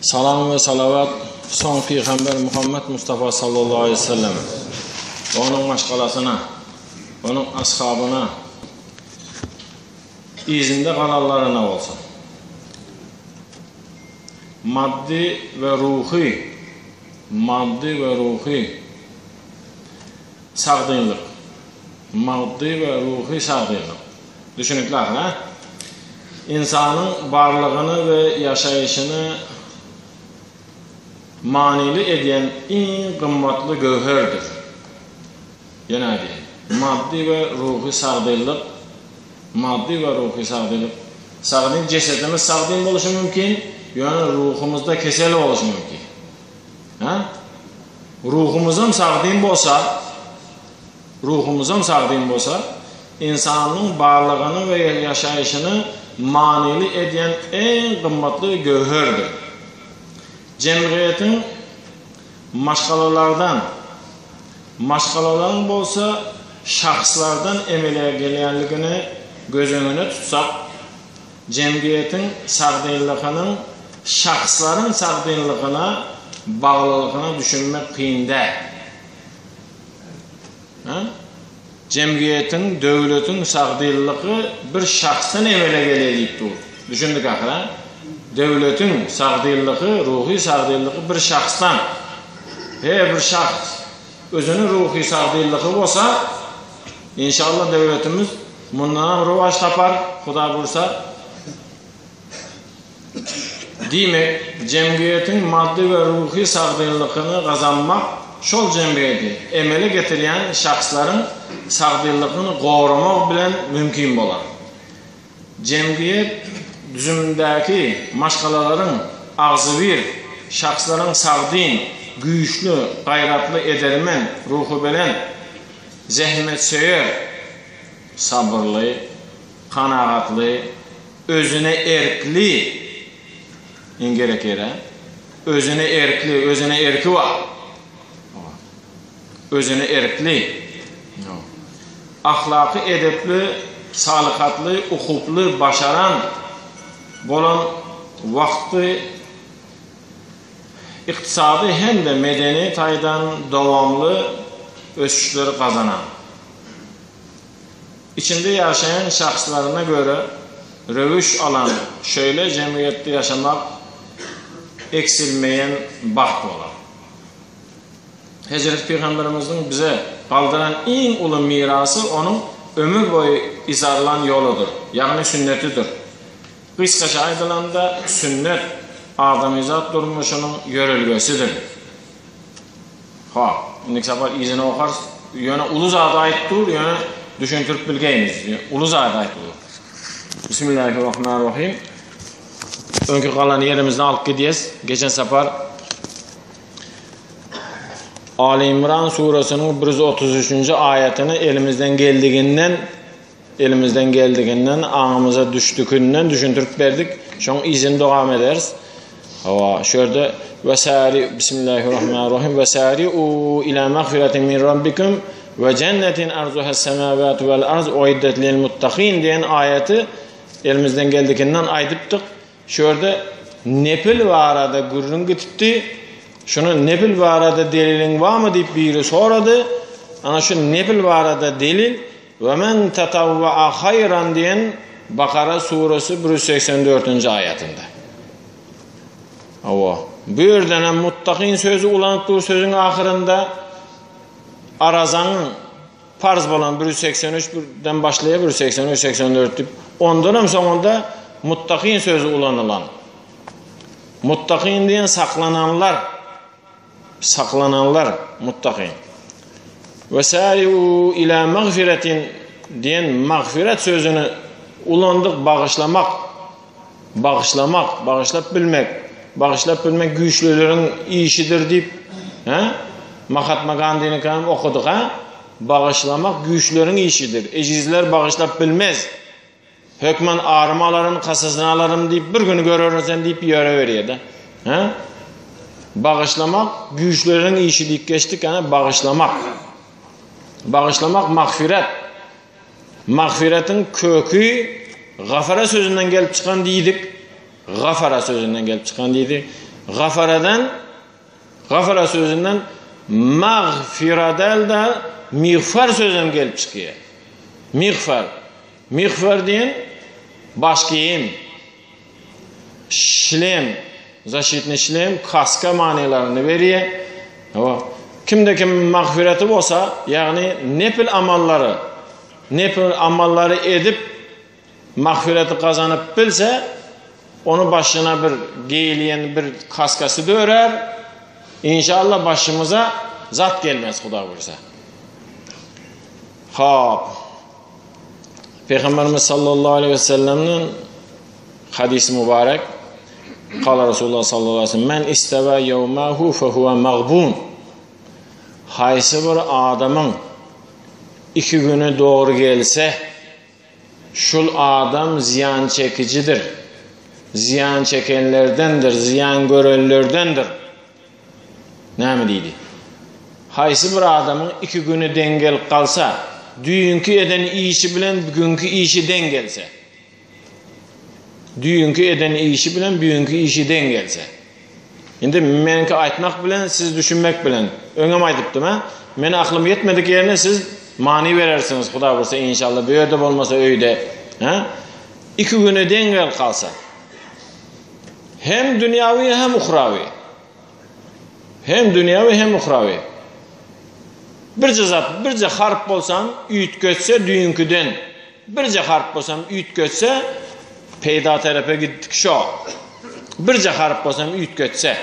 Salam we salawat soň Pygamber Muhammet Mustafa sallallahu aleyhi ve selleme, onuň maşgalasyna, onuň ashabyna, yzynda galanlaryna bolsun. Maddy we ruhy, maddy we ruhy sagdynlyk, maddy we ruhy sagdynlyk. Düşünikli ahyr, hä? Ynsanyň barlygyny we ýaşaýşyny manyly edýän iň gymmatly göwherdir. Ýene aýdýan, maddy we ruhy sagdynlyk, maddy we ruhy sagdynlyk. Sagdyn jesedimiz sagdyn boluşy mümkin, ýöne ruhumyzda kesel boluşy mümkin. Hä? Ruhumyzam sagdyn bolsa, Ruhumyzam sagdyn bolsa, ynsanyň barlygyny we ýaşaýşyny manyly edýän iň gymmatly göwherdir. Jemgyýetiň maşgalalardan, maşgalalaryň bolsa şahslardan emele gelýänligini göz öňüne tutsak, jemgyýetiň sagdynlygynyň şahslaryň sagdynlygyna baglylygyna düşünmek kyn däl. Hä? Jemgyýetiň, döwletiň sagdynlygy bir şahsdan emele gelýär diýip dur. Düşündik ahyr, hä? Döwletiň sagdynlygy, ruhy sagdynlygy bir şahsdan. Her bir şahs özüniň ruhy sagdynlygy bolsa, inşallah döwletimiz mundanam rowaç tapar, Huda buýursa. Diýmek, jemgyýetiň maddy we ruhy sagdynlygyny gazanmak şol jemgyýeti emele getirýän şahslaryň sagdynlygyny goramak bilen mümkin bolar. Jemgyýet düzümindäki maşgalalaryň agzybir, şahslaryň sagdyn, güýçli, gaýratly, edermen, ruhubelent, zähmetsöýer, sabyrly, kanagatly, Özüne erkli, iň gerek ýeri, özüne erkli, özüne erki bar. Özüne erkli. Ahlaky edepli, salykatly, ukuply, başaran bolan wagty ykdysady hem-de medeni taýdan dowamly ösüşleri gazanan. Içinde ýaşaýan şahslaryna göre röwüş alan şeýle jemgyýetde ýaşamak egsilmeýän bagt bolar. Hezreti Pygamberimiziň bize galdyran iň uly mirasy onuň ömür boýy yzarlan ýoludyr, ýagny sünnetidir. Gysgaça aýdylanda, sünnet adamyzat durmuşynyň ýörelgesidir. Ha, indiki sapar yzyny okarys. Ýöne uly zady aýyp dur, ýöne düşündirip bilgeýmiz. Uly zady aýyp dur. Bismillahirrahmanirrahim. Öňki galan ýerimizden alyp gidýäs. Geçen sapar Ali İmran suresiniň 133-nji aýatyny elimizden geldiginden elimizden geldiginden aňymyza düşdükinden düşündirip berdik. Şoň yzyny dowam ederis. Hawa, şu ýerde we sari Bismillahirrahmanirrahim we sari'u ila magfiratin min rabbikum we jennetin arzuha semawatu wal arz uiddet lil muttaqin diýen aýaty elimizden geldikinden aýdypdyk. Şu ýerde nepil barada gürrüň gitipdi. Şuny nepil barada deliliň barmy diýip biri sorady. Ana şu nepil barada delil We men tatawwa'a haýran diýen Bakara suresi 184-nji aýatynda. Hawa, bu ýerden hem muttakin sözi ulanyp dur sözüň ahyrynda Arazaň parz bolan 183 den başlaýar 183 84 diýip, ondan hem soňunda muttakin sözi ulanylan. Muttakin diýen saklananlar Saklananlar, muttakin. We sari'u ila magfiretin diýen magfiret sözüni ulandyk bagyşlamak, bagyşlamak, bagyşlap bilmek, bagyşlap bilmek güýçlüleriň işidir diýip, he? Mahatma Gandiniňki hem okadyk, he? Bagyşlamak güýçlüleriň işidir. Ejizler bagyşlap bilmez. Hökman arymy alaryn, kasasyny alaryn diýip bir gün görerin sen diýip ýöreberýär-de. Hä? Bagyşlamak güýçleriň işi diýip geçdik, ýa bagyşlamak. Bagyşlamak magfiret. Magfiretiň köki gafara sözünden gelip çykan diýdik. Gafara sözünden gelip çykan diýdik. Gafaradan Gafara sözünden magfira däl-de migfar sözem gelip çykýar. Migfar. Migfar diýen baş geýim, şlem, zaşitnyý şlem, kaska manylaryny berýär. Hawa. Kimde kim magfireti bolsa, ýagny nepil amallary, nepil amallary edip magfireti gazanyp bilse, onu başyna bir geýilýän bir kaskasy dörär. Inşallah başymyza zat gelmez Huda buýursa. Hop. Peygamberimiz sallallahu aleyhi ve sellem'den hadisi mübarek Kala Resulullah sallallahu aleyhi ve sellem Men isteve yevmehu fehuve mağbun Haýsy bir adamyň iki güni dogry gelse şul adam zyýan çekijidir. Zyýan çekenlerdendir, zyýan görenlerdendir. Näme diýdi? Haýsy bir adamyň iki güni deň gelip galsa, düýnki eden işi bilen bugünki işi deň gelse. Düýnki eden işi bilen bugünki işi deň gelse. Indi meniňki aýtmak bilen siz düşünmek bilen. Öňem aýdypdym ha. Men aklym ýetmedik ýerine siz many berersiňiz Huda buýursa inşallah bu ýerde bolmasa öýde. Ha? Iki güne deň gelip galsa. Hem dünýawi hem uhrawi. Hem dünýawi hem uhrawi. Birje zat, birje harp bolsam üýtgetse düýnküden, birje harp bolsam üýtgetse peýda terepe gitdik şo. Birje harp bolsam üýtgetse.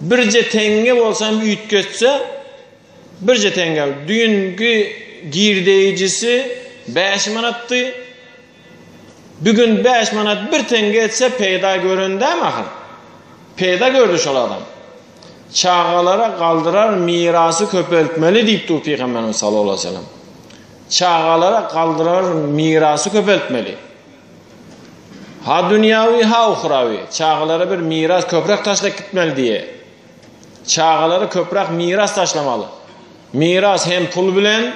Birje teňňe bolsam üýtgetse, birje teňňe. Düýnki girdeýjisi 5 manatdy. Bugün 5 manat bir teňňe etse peýda gören dämi ahyr? Peýda gördi şol adam. Çagalara galdyrar mirasy köpeltmeli diýip dur Pygamberimiz sallallahu aleyhi ve sellem. Çagalara galdyrar mirasy köpeltmeli. Ha dünýawi ha uhrawi. Çagalara bir miras köpräk taşlap gitmeli diýe. Çagalara köpräk miras taşlamaly. Miras hem pul bilen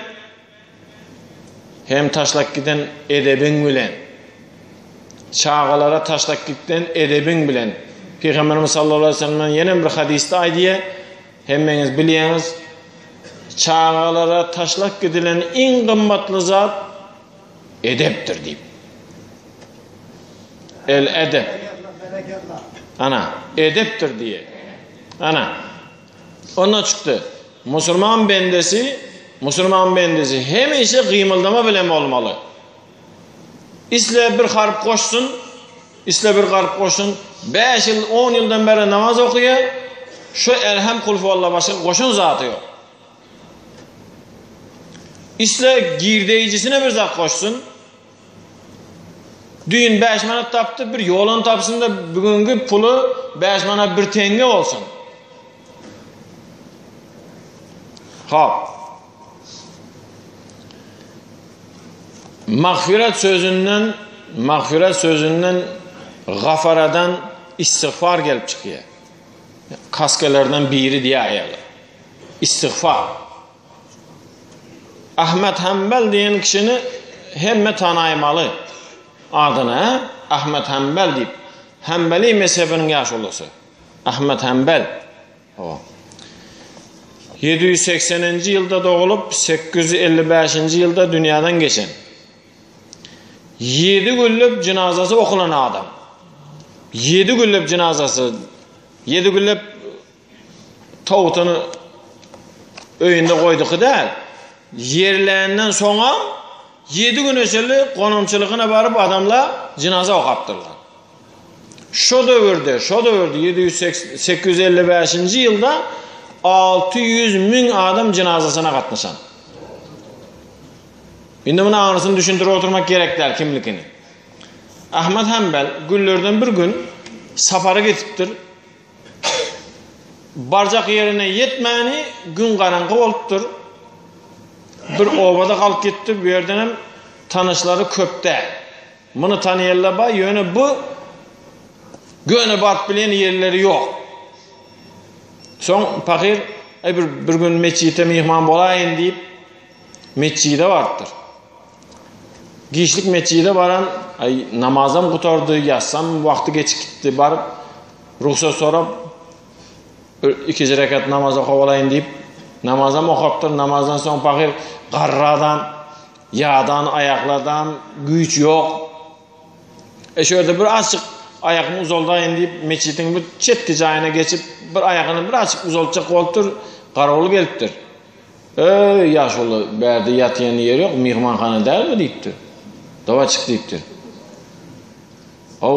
Hem taşlap giden edebiň bilen. Çagalara taşlap giden edebiň bilen. Pygamberimiz sallallahu aleyhi ve sellemden ýene bir hadysda aýdýar, hemmeňiz bilýäňiz, çagalara taşlap gidilen iň gymmatly zat edepdir diýip. El edep. Ana, edepdir diýe. Ana. Ondan çykdy. Musulman bendesi, musulman bendesi hemişe gymyldama bilen bolmaly. Isle bir harp goşsun, isle bir harp goşsun, 5 ýyl, 10 ýyldan bäri namaz okaýar, şu Elhem kulhuwalla başga goşan zaty ýok. Isle girdeýjisine bir zat goşsun, Düýn 5 manat tapdy, bir ýolun tapsyn da bugünki puly 5 manat bir teňňe bolsun. Hop. Mağfiret sözünden, mağfiret sözünden gafaradan istiğfar gelip çykýar. Kaskelerden biri diýýärler. Istiğfar. Ahmet Hanbel diýen kişini hemme tanaýmaly adyny, hä? Ahmet Hanbel diýip. Hanbeli mezhebiniň ýaşulusy. Ahmet Hanbel. Hawa. 780-nji ýylda dogulup, 855-nji ýylda dünýäden geçen. 7 günlük jynazasy okulan adam. 7 günlük jynazasy. 7 günlük towutyny öýünde goýduky däl. Ýerländen soňam 7 güne çenli gonamçylygyna baryp adamlar jynaza okapdyrlar. Şo döwürde, şo döwürde 855-nji ýylda 600 müň adam jynazasyna gatnaşan. Indi muny aňrysyny düşündirip oturmak gerek däl kimlikini. Ahmet Hanbel günlerden bir gün sapara gitipdir. Barjak ýerine ýetmäni gün garaňky bolupdyr. Bir obada galyp gitdi, bu ýerden hem tanyşlary köp däl. Muny tanaýanlar bar, ýöne bu göni baryp bilýän ýerleri ýok. Soň pahyr, Aý bir, bir gün metjitde myhman bolaýyn diýip, metjide barypdyr. Giçlik metjide baran, aý namazam gutardy, ýatsam wagty geçip gitdi, baryp. Rugsat sorap, bir ikiji rekat namaz okap alaýyn diýip, namazam okapdyr. Namazdan soň pahyr garry adam, ýadan aýaklardan güýç ýok. E şu ýerde bir azjyk aýagymy uzaldaýyn diýip, metjidiň bir çetki jaýyna geçip, bir aýagyny bir azjyk uzaltjak bolupdyr, garawul gelipdir. Eý, ýaşuly, bärde ýatýan ýer ýok, myhmanhana däl bu diýipdir. Dawa çyk diýipdir. Haw,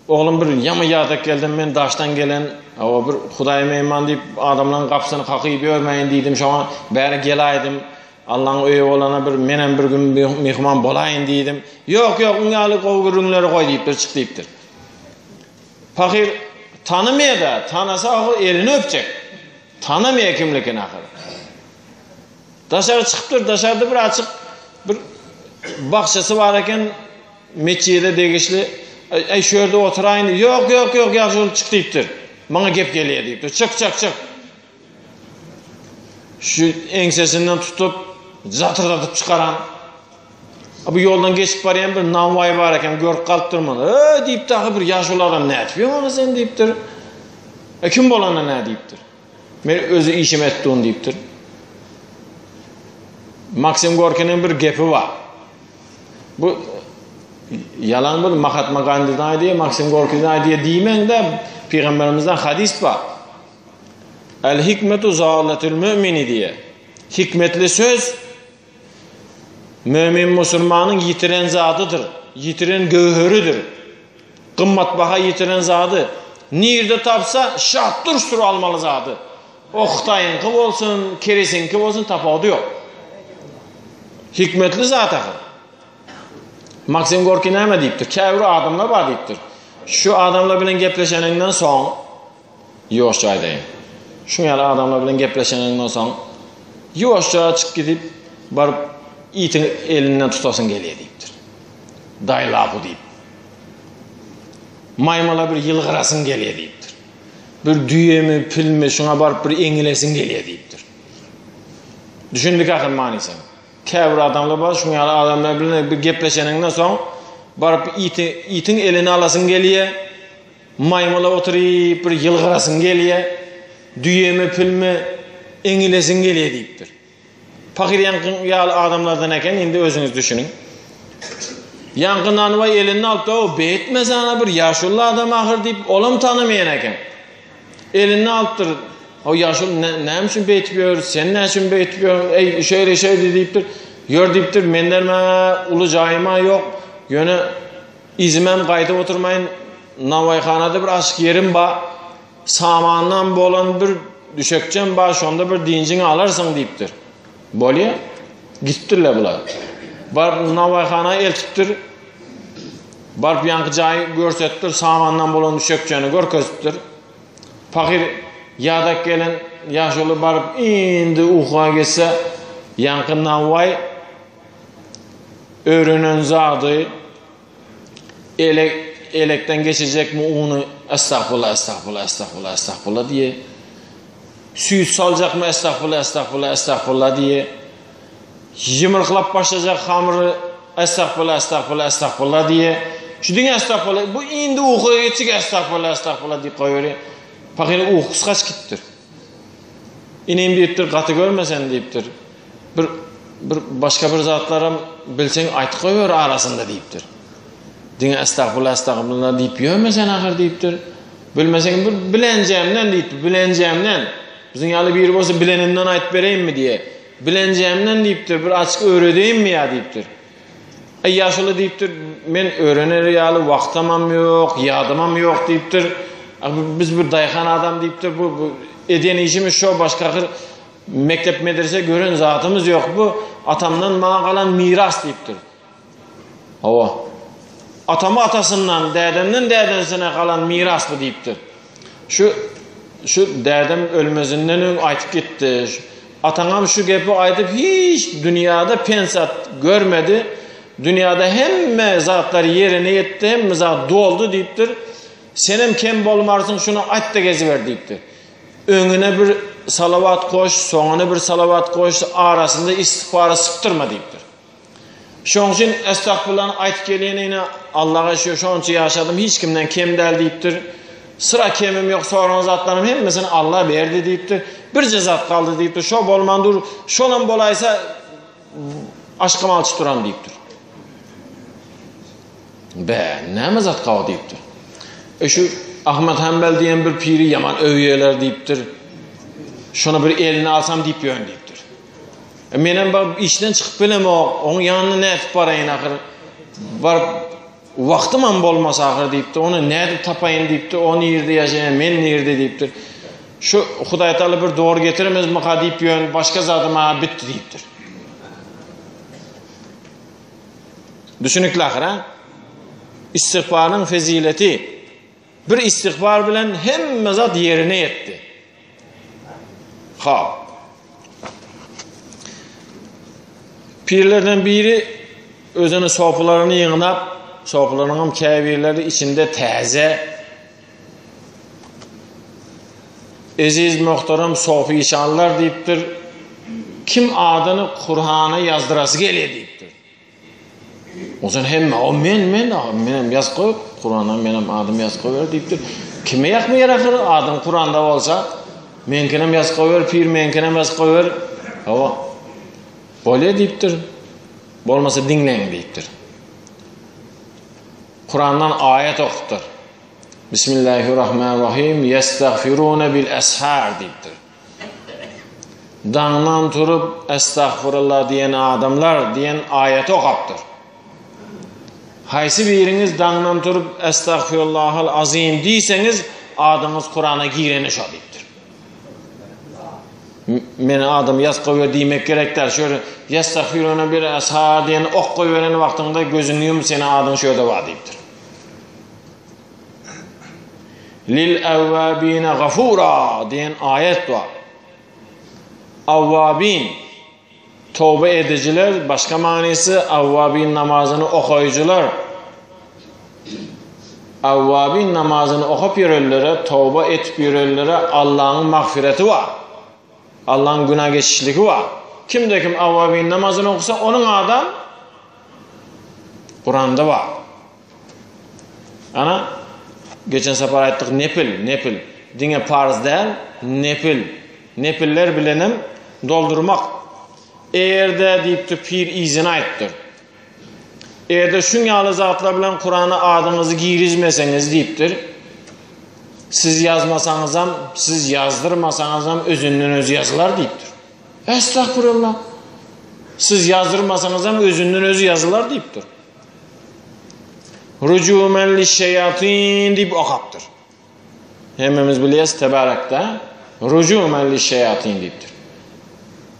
oglum bir ýama ýadak geldim, men daşdan gelen, hawa bir Hudaýa meýman diýip, adamlaryň gapysyny kakyp ýörmäýin diýdim, şoňa bäri gelaýdym. Allaň öýi bolana bir menem bir gün myhman bolaýyn diýdim. Ýok, ýok, oň ýaly gowy gürrüňleri goý diýipdir, çyk diýipdir. Pahyr tanymaýa-da, tanasa ahyr elini öpjek. Tanamaýa kimlikini ahyr. Daşary çykypdyr, daşarda bir açyk bir bakçasy bar eken, metjide degişli. Äý, şu ýerde oturaýyn. Ýok, ýok, ýok, ýagşy bolup çyk diýipdir. Maňa gep gelýär diýipdir. Çyk, çyk, çyk. Şu eňsesinden tutup, zatyrdatyp çykaran. Bu ýoldan geçip barýan bir nanwaý bar eken, görüp galypdyr muny. Eý diýip dagy bir ýaşuly adam nätip ýöňňe sen diýipdir. E kim bolanda nä diýipdir. Men özi işim etdim diýipdir. Maksim Gorkiniň bir gepi bar. Bu ýalan bu Mahatma Gandiden aýdýar, Maksim Gorkiden aýdýar diýmäň-de, pygamberimizden hadys bar. El hikmetu zalatul mümini diýe. Hikmetli söz mömin musulmanyň ýitiren zadydyr, ýitiren göwheridir. Gymmatbaha ýitiren zady. Nirde tapsa şat durşdur almaly zady. O Hytaýyňky bolsun, keresiňki bolsun tapawudy ýok. Hikmetli zat ahyr. Maksim Gorki näme diýipdir? Käbir adamlar bar diýipdir. Şu adamlar bilen gepleşeniňden soň Ýuwaşja aýdaýyn. Şuň ýaly adamlar bilen gepleşeniňden soň, ýuwaşja çyk gidip, baryp itiň elinden tutasyň gelýär diýipdir. Daý lapy diýip. Maýmyla bir ýylgyrasyň gelýär diýipdir. Bir düýemi, pilmi şuňa baryp bir eňilesiň gelýär diýipdir. Düşündik ahyr manysyna. Käbir adamlar bar, şuň ýaly adamlar bilen bir gepleşeniňden soň, baryp iti, itiň elini alasyň gelýär. Maýmyla oturyp bir ýylgyrasyň gelýä, düýemi, pilmi eňilesiň gelýä diýipdir. Pahyr ýaňky ýaly adamlardan eken, indi özüňiz düşüniň. Ýaňky nanwaý elinde alyp da, o beýtmesana bir ýaşuly adam ahyr diýip, olam tanamaýan eken. Elinde alypdyr. O ýaşuly näme üçin beýtip ýör, sen näme üçin beýtip ýör, eý şeýle şeýle diýipdir. Ýör diýipdir, menden uly jaýym-a ýok, ýöne Yzymam gaýdyp oturmaýyn, nawaýhanada bir açyk ýerim bar, samandan bolan bir düşekçem bar, şonda bir dynjyňy alarsyň diýipdir. Bolýa, gitipdirler bular. Baryp nawaýhana eltipdir. Baryp ýaňky jaýy görsetipdir, samandan bolan düşekçäni görkezipdir. Pahyr ýadak gelen ýaşuly baryp indi uka geçse, ýaňky nawaý Öwrenen zady elek elekden geçecekmi uny estagfurullah estagfurullah estagfurullah estagfurullah diýe. Süýt saljakmy estagfurullah estagfurullah estagfurullah diýe. Ýumurklap başlajak hamyry estagfurullah estagfurullah estagfurullah diýe. Şu diňe estagfurullah bu indi uka geçjek estagfurullah estagfurullah diýip goýberýär. Pahyr ukusy gaçyp gitipdir. Inim diýipdir, gaty görme sen diýipdir. Bir bir başga bir zatlaram bilseň aýt goýber arasynda diýipdir. Diňe estagfurullah estagfurullah diýip ýörme sen ahyr diýipdir. Bilmeseň bir bilenjämden diýipdir, bilenjämden. Biziň ýaly biri bolsa bilenimden aýyp bereýinmi diýe. Bilenjämden diýipdir, bir açyk öwredeýinmi ýa diýipdir. Eý ýaşuly diýipdir, men öwrener ýaly wagtamam ýok, ýadymam ýok diýipdir. Biz bir daýhan adam diýipdir, bu, bu edýän işimiz şo başga ahyr mekdep medrese gören zatymyz ýok. Bu atamdan maňa galan miras diýipdir. Hawa. Atamy atasyndan, dädemden dädesine galan miras bu diýipdir. Şu şu dädem ölmezinden öň aýtyp gitdi. Ataňam şu gepi aýdyp hiç dünýäde pensat görmedi. Dünýäde hemme zatlar ýerine ýetdi, hemme zat doldy diýipdir. Senem kem bolmarsyň, şuny aýt-da geziber diýipdir. Öňüne bir salawat goş, soňuna bir salawat goş, arasynda istigfary sypdyrma diýipdir. Şoň üçin estagfurlany aýtyp gelýänine Allaga şükür şonça ýaşadym, hiç kimden kem däl diýipdir. Syra kemim ýok, soran zatlarym hemmesini Alla berdi diýipdir. Birje zat galdy diýipdir. Şo bolman dur, şolam bolaýsa aşkym alçyp duran diýipdir. Be, näme zat galdy diýipdir. E şu Ahmet Hanbel diýen bir piri ýaman öwýärler diýipdir. Şony bir eline alsam diýip ýörün diýipdir. E menem baryp işden çykyp bilemok, oň ýanyna nädip baraýyn ahyr? Baryp wagtymam bolmasa ahyr diýipdir. Ony nädip tapaýyn diýipdir. O nirde ýaşaýar, men nirde diýipdir. Şu Hudaý Taala bir dogry getirmezmika diýip ýörün, başga zady maňa bitdi diýipdir. Düşünikli ahyr, ha? Istigfaryň fezileti. Bir istigfar bilen hemme zat ýerine ýetdi. Ha. Pirlerden biri özüni sopularyny ýygnap, sopularynyň hem käbirleri içinde täze Eziz muhterem sofi işanlar diýipdir. Kim adyny Kur'ana ýazdyrasy gelýär diýipdir. Onsoň hemme, o men, men, menem ýazyp goý, Kurana menem adym ýazyp goýber diýipdir. Kime ýakmaýar ahyry, adyň Kuranda bolsa, meňkinem ýazyp goýber, pir meňkinem ýazyp goýber. Hawa. Bolýar diýipdir. Bolmasa diňläň diýipdir. Kurandan aýat okupdyr. Bismillahirrahmanirrahim. Yestagfiruna bil ashar diýipdir. Daňdan turup Estagfurullah diýen adamlar diýen aýaty okapdyr. Haýsy biriňiz daňdan turup Estagfirullahal azim diýseňiz, adyňyz Kurana gireni şo diýipdir. Meni adym ýaz goýber diýmek gerek däl. Şu ýerde Estagfiruna bir ashar diýen ok goýberen wagtyňda gözüňi ýum seniň adyň şu ýerde bar diýipdir. Lil awwabine gafura diýen aýat bar. Awwabin toba edijiler, başga manysy awwabin namazyny okaýjylar. Awwabin namazyny okap ýörenlere, toba etip ýörenlere Allahyň magfireti bar. Allahyň günä geçişligi bar. Kimde kim awwabin namazyny okasa, onuň adam Kuranda bar. Ana, geçen sapar aýtdyk, nepil, nepil. Diňe parz däl, nepil. Nepiller bilenem doldurmak. Eger-de diýipdir, pir yzyny aýtdyr. Eger-de şuň ýaly zatlar bilen Kurana adyňyzy girizmeseňiz diýipdir, siz ýazmasaňyzam, siz ýazdyrmasaňyzam özünden özi ýazylar diýipdir. Estagfirullah. Siz ýazdyrmasaňyzam özünden özi ýazylar diýipdir. Rujumen lişşeýatin diýip okapdyr. Hemmemiz bilýäs Tebarekde rujumen lişşeýatin diýipdir.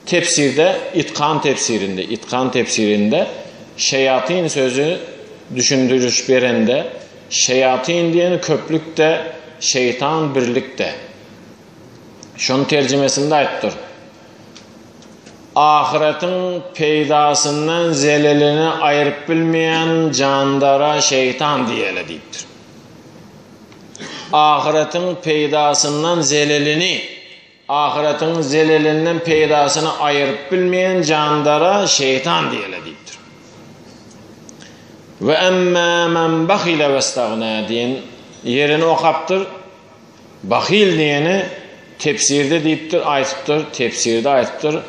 Tefsirde, Itkan tefsirinde, Itkan tefsirinde şeýatin sözü düşündiriş berende şeýatin diýeni köplükde, şeýtan birlikde. Şonuň terjimesinde aýtdyr. Ahyretiň peýdasyndan zelelini aýryp bilmeýän jandara şeýtan diýeli diýipdir. Ahyretiň peýdasyndan zelelini, ahyretiň zelelinden peýdasyny aýryp bilmeýän jandara şeýtan diýeli diýipdir. We emmâ men bahile westagna diýen ýerini okapdyr. Bahyl diýeni tefsirde diýipdir, aýtypdyr, tefsirde aýtypdyr.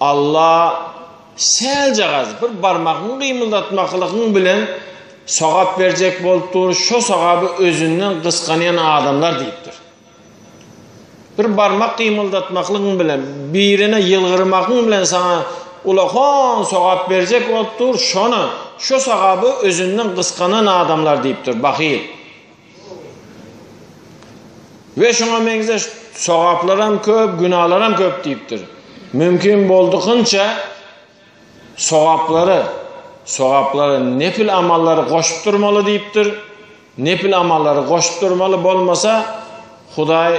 Alla säljagaz bir barmagyňy gymyldatmaklygyň bilen sogap berjek bolup dur, şo sogaby özünden gysganýan adamlar diýipdir. Bir barmak gymyldatmaklygyň bilen, birine ýylgyrmagyň bilen saňa ulakan sogap berjek bolup dur, şony, şo sogaby özünden gysganan adamlar diýipdir, bahyl. We şuňa meňzeş sogaplaram köp, günalaram köp diýipdir. Mümkin boldukynça sogaplary, sogaplary, nepil amallary goşup durmaly diýipdir. Nepil amallary goşup durmaly bolmasa, Hudaý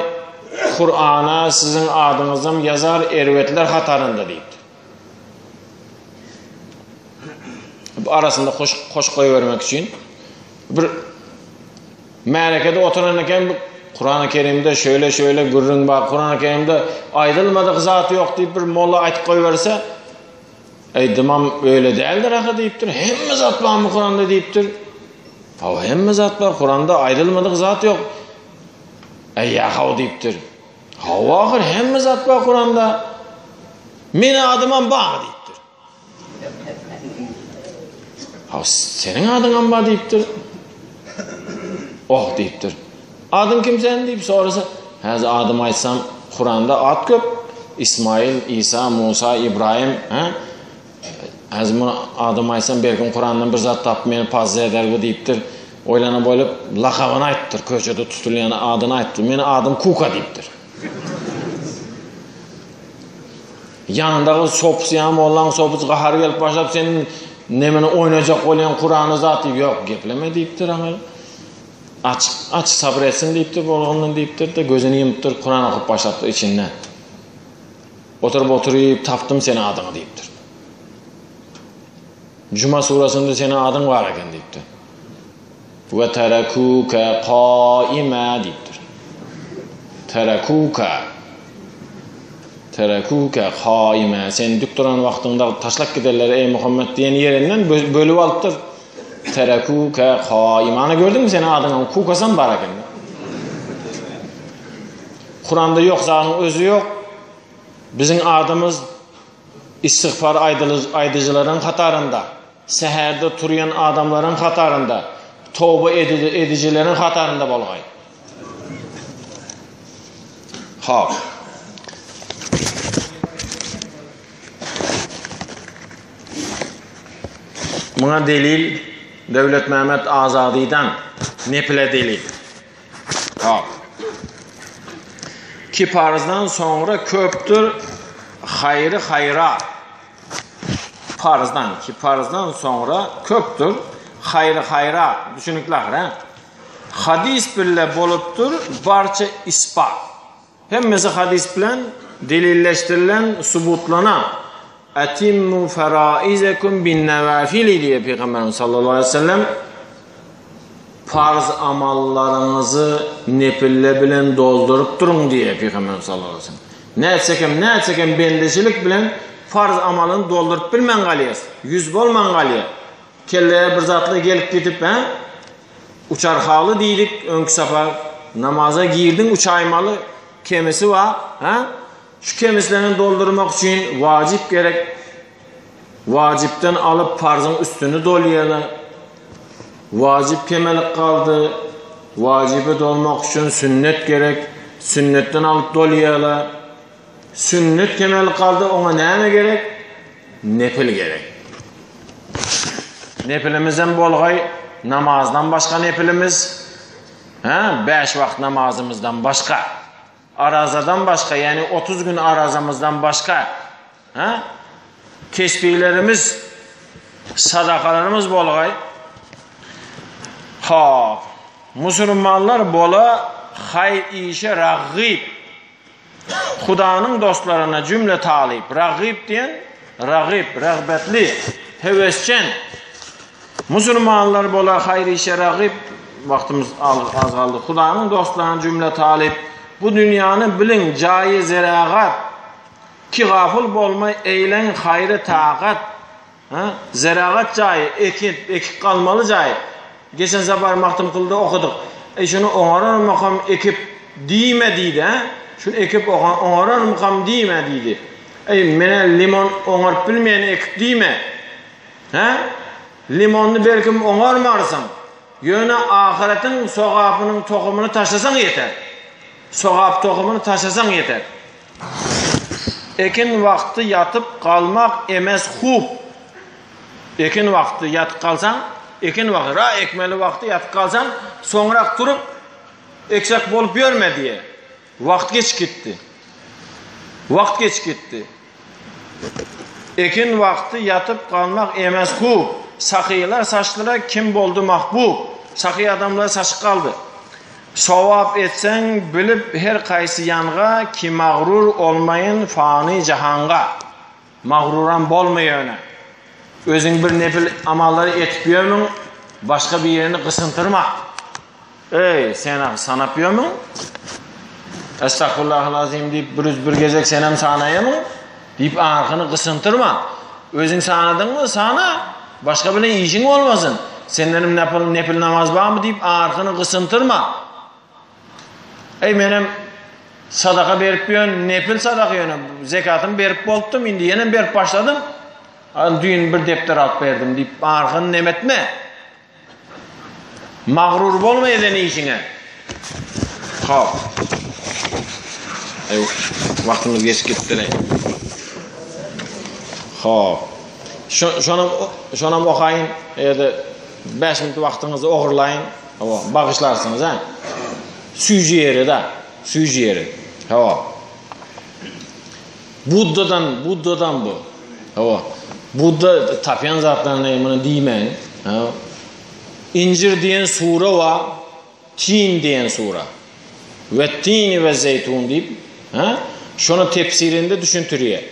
Kur'ana siziň adyňyzam ýazar erbetler hatarynda diýipdir. Bu arasynda hoş hoş goýbermek üçin bir märekede oturan eken bu Kur'an-ı Kerimde şöyle şöyle gürrüň bar, Kur'an-ı Kerimde aýdylmadyk zat ýok diýip bir molla aýtyp goýberse, Aýdymam öyle däldir ahy diýipdir. Hemme zat barmy Kur'anda diýipdir. Hawa hemme zat bar, Kur'anda aýdylmadyk zat ýok. Äý, ýa-haw diýipdir. Hawa ahyr hemme zat bar Kuranda. Meniň adymam barmy diýipdir. Haw, seniň adyňam bar diýipdir. Oh diýipdir. Adyň kim seniň diýip sorasa, häzir adymy aýtsam, Kuranda at köp. Ismail, Isa, Musa, Ibrahim, hä? Häzir muny adymy aýtsam, belkim Kurandan bir zat tapyp meni pazza eder bu diýipdir. Oýlanyp oýlap lakabyny aýtdyr, köçede tutulýan adyny aýtdyr. Meniň adym Kuka diýipdir. Ýanyndaky sopusy ýa mollaň sopusy gahary gelip başlap sen nemeni oýnajak bolýaň Kurany zat diýip ýok gepleme diýipdir aňa. Aç aç sabyr etsin diýipdir bolgandan diýipdir-de gözüni ýumupdyr Kuran okup başlapdyr içinden. Oturyp oturyp tapdym seni adyňy diýipdir. Juma surasynda seniň adyň bar eken diýipdir. We terakuka qaima diýipdir. Terakuka Terakuka qaima sen dik duran wagtyňda taşlap giderler eý Muhammet diýen ýerinden bölüp alypdyr. Terakuka qaima. Ana gördüňmi seniň adyňam kukasam bar eken. Kuranda ýok zadyň özi ýok. Biziň adymyz istigfar aýdyjylaryň hatarynda, säherde turýan adamlaryň hatarynda, toba edijileriň hatarynda bolgaý. Hop. Muňa delil Döwletmämmet Azadydan nepile delil. Hop. Ki parzdan soňra köpdür haýry haýrat. Parzdan, ki parzdan soňra köpdür haýry haýrat. Düşünikli ahyr, he? Hadys bile bolupdyr barça ispat. Hemmesi hadys bilen delilleşdirilen, subutlanan. Etimmu feraizekum bin nevafili diýýär Pygamberimiz sallallahu aleyhi ve sellem. Farz amallaryňyzy nepille bilen dolduryp duruň diýýär Pygamberimiz sallallahu aleyhi ve sellem. Nätsekem, nätsekem bendeçilik bilen farz amalyny dolduryp bilmän galýas. Yüz bolman galýar. Kelleye bir zatlar gelip gidip, he? Uçar haly diýdik öňki sapar. Namaza girdiň uçaýmaly kemisi bar, he? Şu kemislerini doldurmak üçin wajyp gerek. Wajypdan alyp parzyň üstüni dolýarlar. Wajyp kemelik galdy. Wajyby dolmak üçin sünnet gerek. Sünnetden alyp dolýarlar. Sünnet kemelik galdy, oňa näme gerek? Nepil gerek. Nepilimizem bolgaý, namazdan başga nepilimiz, hä, bäş wagt namazymyzdan başga. Arazadan başga, ýagny 30 gün arazamyzdan başga, hä? Tesbihlerimiz, sadakalarymyz bolgaý. Hop. Musulmanlar bola haýr işe ragyp. Hudanyň dostlaryna jümle talyp, ragyp diýen, ragyp, ragbetli, höwesjeň. Musulmanlar bola haýr işe ragyp, wagtymyz az galdy. Hudanyň dostlaryna jümle talyp, bu dünýäni biliň jaýy zeragat, ki gafyl bolmaý eýleň haýry tagat. Ha, zeragat jaýy, ekip, ekip galmaly jaý. Geçen sapar Magtymkulyda okadyk. Eý, şuny oňararmykam ekip diýme diýdi, hä? Şuny ekip oňararmykam diýme diýdi. Eý, menä limon oňaryp bilmeýän ekip diýme. Hä? Limonyny belkim oňarmarsyň. Ýöne ahyretiň sogapynyň tohumyny taşlasaň ýeter. Sogap tohumyny taşlasaň ýeter. Ekin wagty ýatyp galmak emes hup. Ekin wagty ýatyp galsaň, ekin wagty, ra ekmeli wagty ýatyp galsaň, soňrak turup ekjek bolup ýörme diýe. Wagt geç gitdi. Wagt geç gitdi. Ekin wagty ýatyp galmak emes hup. Sahylar saçdylar kim boldy mahbub. Sahy adamlar saçyp galdy. Sowap etseň bilip her kaýsy ýanga ki magrur olmaýyn fany jahanga. Magruram bolma ýöne. Özüň bir nepil amallary etip ýörmüň, başga birini gysyntyrma. Eý, sen sanap ýörmüň? Estagfurullahal azim diýip bir 101 gezek senem sanaýamyň? Diýip arkyny gysyntyrma. Özüň sanadyňmy, sana. Başga bilen işiň bolmasyn. Sendenem nepil, nepil namaz barmy diýip arkyny gysyntyrma. Eý menem sadaka berip ýön, nepil sadaka ýöne zekatymy berip bolupdym, indi ýenem berip başladym. Al düýn bir depder alyp berdim diýip arhyny nem etme. Magrur bolma eden işiňe. Hop. Eý, wagtymyz geçip gitdi. Hop. Şonam şonam okaýyn, eger-de 5 minut wagtyňyzy ogurlaýyn, hawa, bagyşlarsyňyz, ha. Süýji ýeri da, süýji ýeri. Hawa. Buddadan, Buddadan bu. Hawa. Budda tapýan zatlaryny muny diýmäň. Hawa. Injir diýen sura bar, Tin diýen sura. We tini we zeýtun diýip, ha? Şony tefsirinde düşündirýär.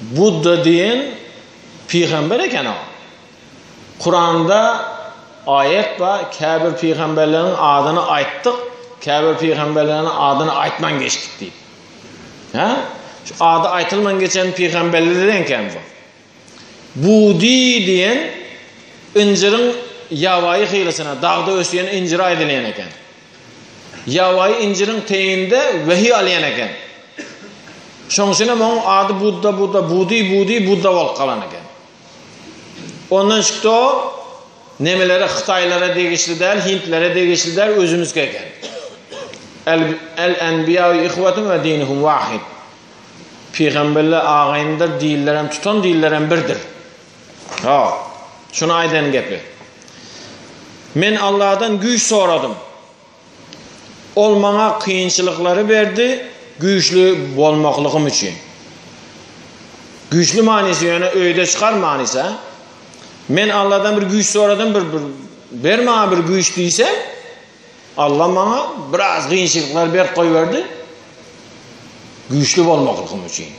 Budda diýen pygamber eken o. Kuranda aýat bar, käbir pygamberleriň adyny aýtdyk, käbir pygamberleriň adyny aýtman geçdik diýip. Hä? Şu ady aýtylman geçen pygamberlerden eken bu. Budi diýen injiriň ýabaýy hylysyna, dagda ösýän injire aýdylýan eken. Ýabaýy injiriň teýinde wehi alýan eken. Şoň üçin hem onuň ady Budda, Budda, Budi, Budi, Budda bolup galan eken. Ondan çykdy o, nemelere Hytaýlara degişli däl, Hindlere degişli däl, özümizki eken. El, el enbiýa ihwetun we dinuhum wahid. Pygamberler agaýyndyr, dinlerem tutan dinlerem birdir. Ha, şuny aýdan gepi. Men Allahdan güýç soradym. Ol maňa kynçylyklary berdi, güýçli bolmaklygym üçin. Güýçli manysy ýöne öýde çykar manysy. Men Allahdan bir güýç soradym, bir, bir ber maňa bir güýç diýsem, Allah maňa biraz kynçylyklar berip goýberdi. Güýçli bolmaklygym üçin.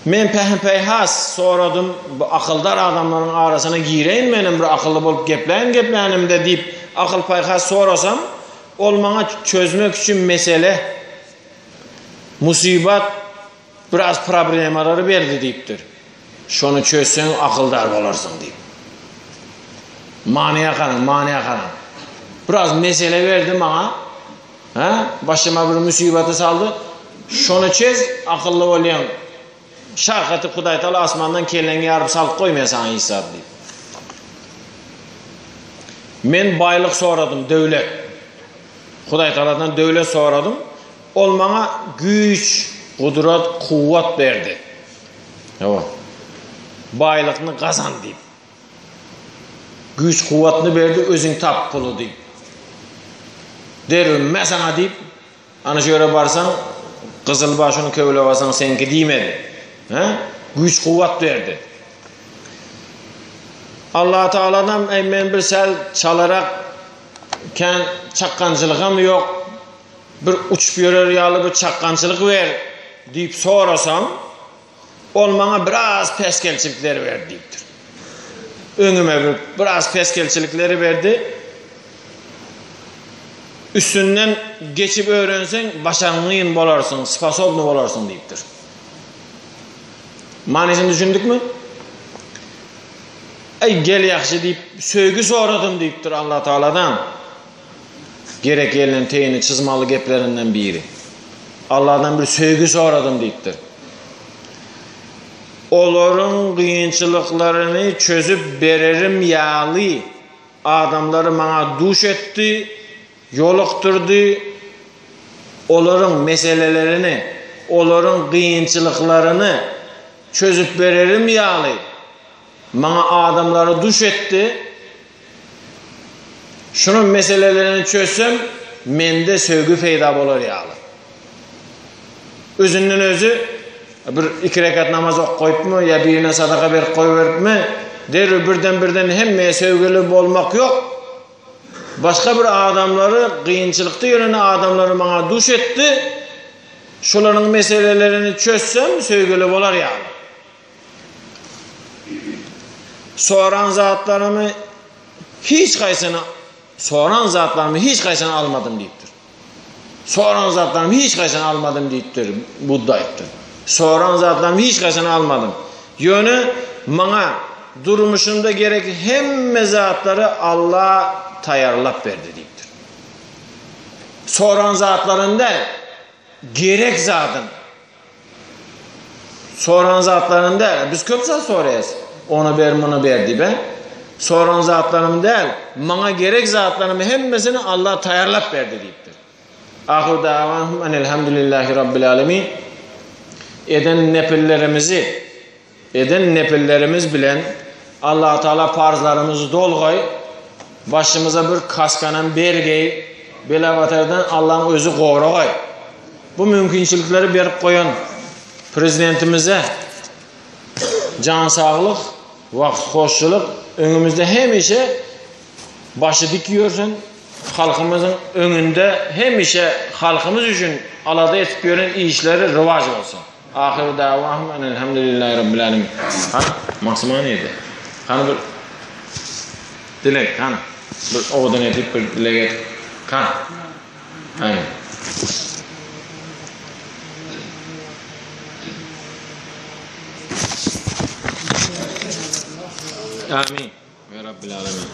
Men pähim-paýhas soradym, bu akyldar adamlaryň arasyna gireýin menem bir akylly bolup gepläýin geplänimde diýip akyl-paýhas sorasam, ol maňa çözmek üçin mesele, musybat, biraz problemalary berdi diýipdir. Şony çözseň akyldar bolarsyň diýip. Manyýa garaň, manyýa garaň. Biraz mesele berdi maňa. Hä? Başyma bir müsibaty saldy. Şony çöz, akylly bolýaň. Şark atyp Hudaýtagala asmandan kelläňi ýaryp salyp goýmaýar saňa hiç zat diýip. Men baýlyk soradym, döwlet. Hudaýtagaladan döwlet soradym. Ol maňa güýç, gudrat, kuwwat berdi. Hawa. Baýlykny gazan diýip. Güýç-kuwwatyny berdi, özüň tap puly diýip. Derwim, mä saňa diýip, ana şu ýere barsaň, gyzyl bar, şuny köwlep alsaň seňki diýmedi. Hä? Güýç-kuwwat berdi. Allah Tagaladan eý men bir säl çalarak kän çakgançylygam ýok, bir uçup ýörer ýaly bir çakgançylyk ber diýip sorasam, Ol maňa biraz päsgelçilikleri berdi diýipdir. Öňüme bir biraz päsgelçilikleri berdi. Üstünden geçip öwrenseň, başarňyn bolarsyň, sposobny bolarsyň diýipdir. Manysyny düşündikmi? Eý, gel ýagşy diýip, söýgi soradym diýipdir Allah Taaladan. Gerek ýerinden teýini çyzmaly geplerinden biri. Allahdan bir söýgi soradym diýipdir. Olaryň kynçylyklaryny çözüp bererim ýaly adamlary maňa duş etdi, ýolukdyrdy, olaryň meselelerini, olaryň kynçylyklaryny çözüp bererim ýaly maňa adamlary duş etdi. Şunuň meselelerini çözsem, mende söýgi peýda bolar ýaly. Özünden özi bir iki rekat namaz ok goýupmy ýa birine sadaka berip goýberipmi, derrew birden-birden hemmeye söýgüli bolmak ýok. Başga bir adamlary, kynçylykda ýören adamlary maňa duş etdi. Şolaryň meselelerini çözsem, söýgüli bolar ýaly. Soran zatlarymy hiç haýsyny soran zatlarymy hiç haýsyny almadym diýipdir. Soran zatlarymy hiç haýsyny almadym diýipdir, Budda aýtdy. Soran zatlarymy hiç haýsyny almadym. Ýöne maňa durmuşymda gerek hemme zatlary Allah taýýarlap berdi diýipdir. Soran zatlaryny däl, gerek zadyny. Soran zatlaryny däl, biz köp zat soraýas. Ony ber, muny ber diýip, he? Soran zatlarymy däl, maňa gerek zatlarymy hemmesini Allah taýýarlap berdi diýipdir. Ahyr dawahum enelhamdülillahi rabbil alemin. Eden nepillerimizi Eden nepillerimiz bilen Allatagala parzlarymyzy dolgaý, başymyza bir kaskanam bergeý, bela-batardan Allaň özi goragaý. Bu mümkinçilikleri berip goýan Prezidentimize jan saglyk, wagt hoşçulyk, öňümizde hemişe başy dik ýörsün, halkymyzyň öňünde hemişe halkymyz üçin alada edip ýören işleri rowaç bolsun. Ahyry dawahum enelhamdülillahi rabbil alemin. Hany Magsyma nirde? Hany bir dileg hany. Bir owadan edip bir dileg et. Hany. Hany. Amin. Ve Rabbil alemin.